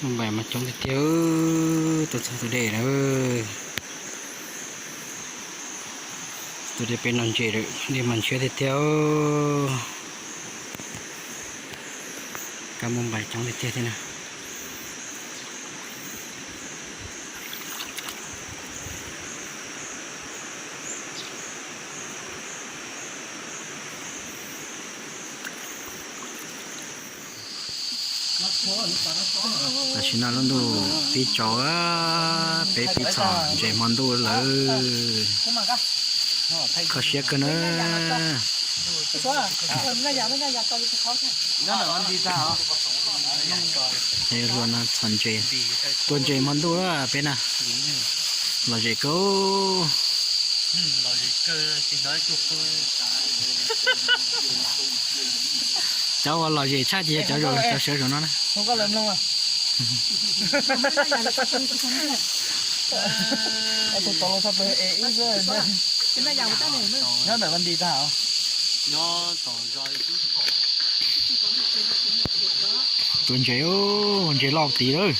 Npais mas coob tiag tiag, tuaj txog tus dej na. Tus dej peb noj ntses lawm, dej mas ntshiab tiag tiag. Kab Npais coob tiag tiag thiab na. Tam sim no lub ntuj pib tsaus, peb pib txhom ntses hmo ntuj lawm. Kho siab kawg na. Hlua no txhom ntses, tua ntses hmo ntuj peb na. Lom zem kawg. Cov uas lom zem tshaj ces yog cov, cov sawv zaum no na. Tua ntses, ntses loj tid lawm.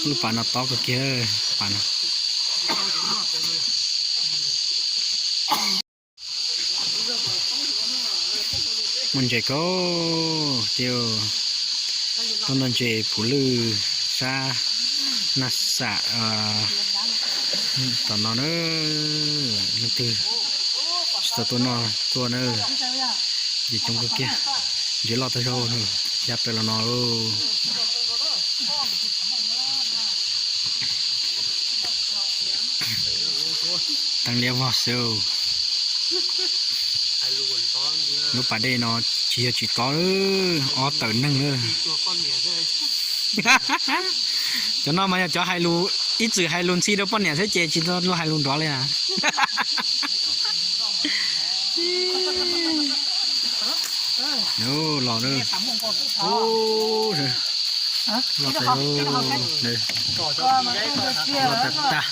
Lub pas no tob kawg kiag, pas no. Muaj ntses kawg thiab. Tuaj noj ntses puv lwj sab Naj Xam tom no na. Leej twg tsis tau tuaj noj tuaj na, ntses coob kawg kiag, ntses loj tag zog, ya pem los no. Teeb liab vog xwb. Lub pas dej no tsis yog tsis tob, ob tawm neeg lawm. Cov no mas yog cov hais lus, ib txwm hais lus ntxhi rau poj niam xwb ces tsis tau hais lus nrov li na. Los, los tag, los tag tag.